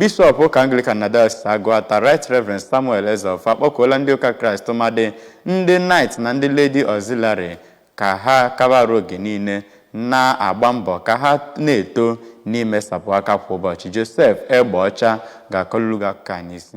Bishọp ụka Anglican na Diocese Agụata, Right Reverend Samuel Ezeofor, akpọkuola ndị ụka Kraịst, tụmadị ndị Knight na ndị Lady Auxiliary, ka ha kabarụ oge niile na-agba mbọ ka ha na-eto n'imesapụ aka kwa ụbọchị. Joseph Egbeọcha ga-akọlulu gị akụkọ a n'isi.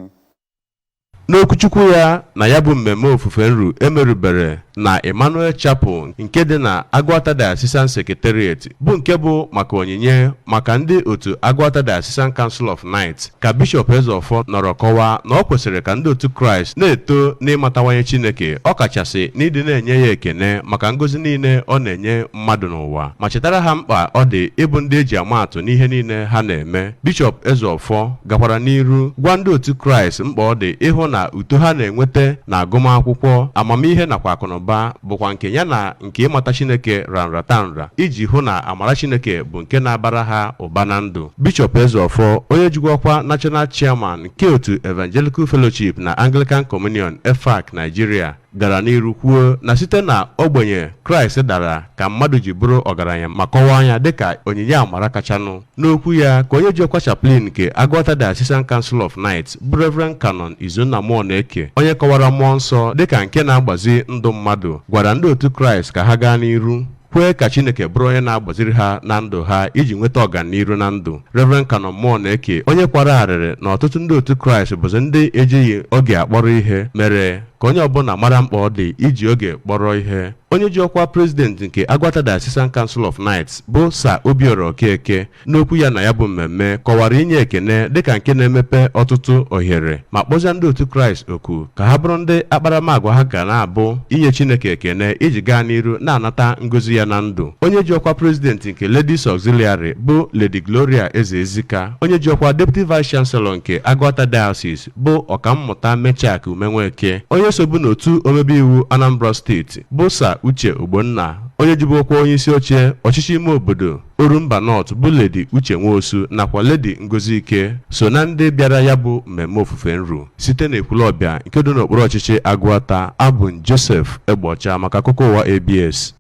N'okwuchukwu ya na ya bụ mmemme ofufe nru emerubere na Emmanuel Chapel nke dị na Agụata Diocesan Secretariat, bụ nke bụ maka onyinye maka ndị otu Agụata Diocesan Council of Knights, ka Bishọp Ezeofor nọrọ kọwaa na ọ kwesịrị ka ndị otu Kraịst na-eto n'ịmatawanye Chineke, ọkachasị n'ịdị na-enye ya ekene maka ngọzi niile ọ na-enye mmadụ n'ụwa, ma chetara ha mkpa ọ dị ịbụ ndị eji ama atụ n'ihe niile ha na-eme. Bishọp Ezeofor gakwara n'iru gwa ndị otu Kraịst mkpa ọ dị ịhụ na uto ha na-enweta na agụmakwụkwọ, amamihe nakwa akụnụba bụkwa nke ya na nke ịmata Chineke ra nratanra, iji hụ na amara Chineke bụ nke na-abara ha ụba na ndụ. Bishọp Ezeofor, onye jikwa ọkwa National Chairman nke otu Evangelical Fellowship na Anglican Communion, EFAC Nigeria, gara n'iru kwuo na site na ogbenye Kraịst dara ka mmadụ ji bụrụ ọgaranya, ma kọwaa ya dịka onyinye amara kachanụ. N'okwu ya ka onye ji ọkwa chaplain nke Agụata Diocesan Council of Knights, bụ Reverend Canon Izunna Muoneke, onye kọwara mmụọ nsọ dịka nke na-agbazi ndụ mmadụ, gwara ndị otu Kraịst ka ha gaa n'iru kwee ka Chineke bụrụ onye na-agbaziri ha na ndụ ha iji nweta ọganiru na ndụ. Reverend Canon Muoneke, onye kwara arịrị na ọtụtụ ndị otu Kraịst bụzi ndị ejighị oge akpọrọ ihe, mere ka onye ọbụla mara mkpa ọ dị iji oge kpọrọ ihe. Onye ji ọkwa president nke Agụata Diocesan Council of Knights, bụ Sir Obiora Okeke, n'okwu ya na ya bụ mmemme, kọwara inye ekene dịka nke na-emepe ọtụtụ ohere, ma kpọzie ndị otu Kraịst oku ka ha bụrụ ndị akparamagwa ha ga na-abụ inye Chineke ekene iji gaa n'iru na-anata ngozi ya na ndụ. Onye ji ọkwa president nke Ladies Auxiliary, bụ Lady Gloria Eze Ezika, onye ji ọkwa Deputy Vice Chancellor nke Agụata Diocese, bụ Ọkammụta Mechak Umenweke, onye sobu n'otu omebe iwu Anambra Steeti, bụ Sir Uche Ogbonna, onye jibu ọkwa onye isi oche ọchịchị ime obodo Orumba North, bụ Lady Uche Nwosu, nakwa Lady Ngozi Ike, so na ndị bịara ya bụ mmemme ofufe nru. Site n'Ekwulọbịa nke dị n'okpuru ọchịchị Agụata, abụ Joseph Egbocha maka akụkọ ụwa ABS.